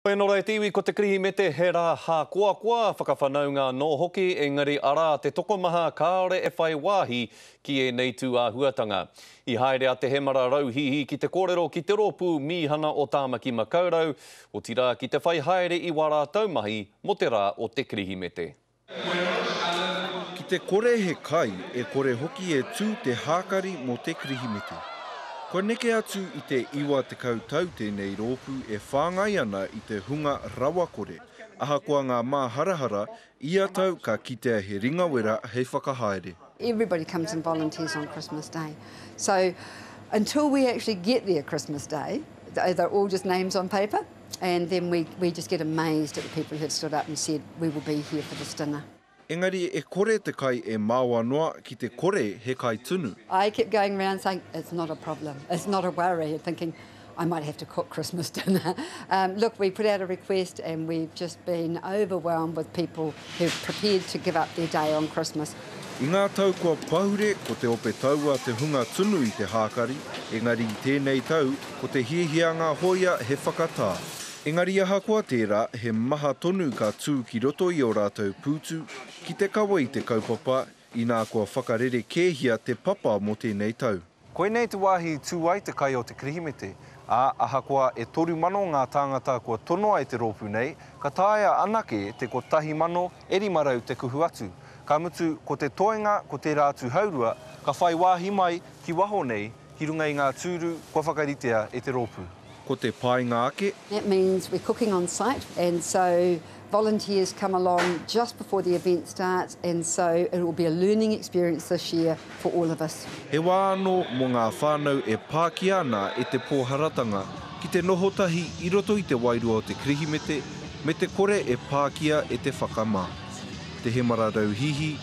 Whenora e te iwi ko te Kirihimete he rā hākoakoa, whakawhanaunga anō hoki, engari arā te tokomaha kāore e whai wāhi ki ēnei tū āhuatanga. I haere a Te Hemara Rauhihi ki te kōrero ki te rōpū mīhana o Tāmaki Makaurau, otirā ki te whai haere i wā rātou mahi mō te rā o te Kirihimete. Ki te kore he kai, e kore hoki e tū te hākari mō te Kirihimete. Kua neke atu i te 90 tau tēnei rōpū e whāngai ana i te hunga rawakore, ahakoa ngā māharahara, ia tau ka kitea he ringawera hei whakahaere. Everybody comes and volunteers on Christmas Day. So until we actually get there Christmas Day, they're all just names on paper. And then we, we just get amazed at the people who have stood up and said, we will be here for this dinner. Engari e kore te kai e maoa noa ki te kore he kai tunu. I kept going round saying, it's not a problem, it's not a worry, and thinking, I might have to cook Christmas dinner. Um, look, we put out a request and we've just been overwhelmed with people who've prepared to give up their day on Christmas. I ngā tau kua pahure, ko te ope taua te hunga tunu i te hākari, engari i tēnei tau, ko te hiahia a ngā hōia he whakatā. Engari ahakoa tērā, he maha tonu ka tū ki roto i ō rātou pūtu, ki te kawe i te kaupapa, inā kua whakarerekēhia te papa mō tēnei tau. Koinei te wāhi i tū ai te kai o te Kirihimete, ā, ahakoa e 3,000 ngā tāngata kua tonoa e te rōpū nei, ka taea anake te 1,500 te kuhu atu. Ka mutu, ko te toenga, ko tērā atu haurua, ka whai wāhi mai ki waho nei, ki runga i ngā tūru kua whakaritea e te rōpū. Ko te painga ake. That means we're cooking on site and so volunteers come along just before the event starts and so it will be a learning experience this year for all of us. He wā anō mō ngā whānau e pākia ana e te pōharatanga ki te noho tahi i roto i te wairua o te Kirihimete me te kore e pākia e te whakamā. Te Hemara Rauhihi,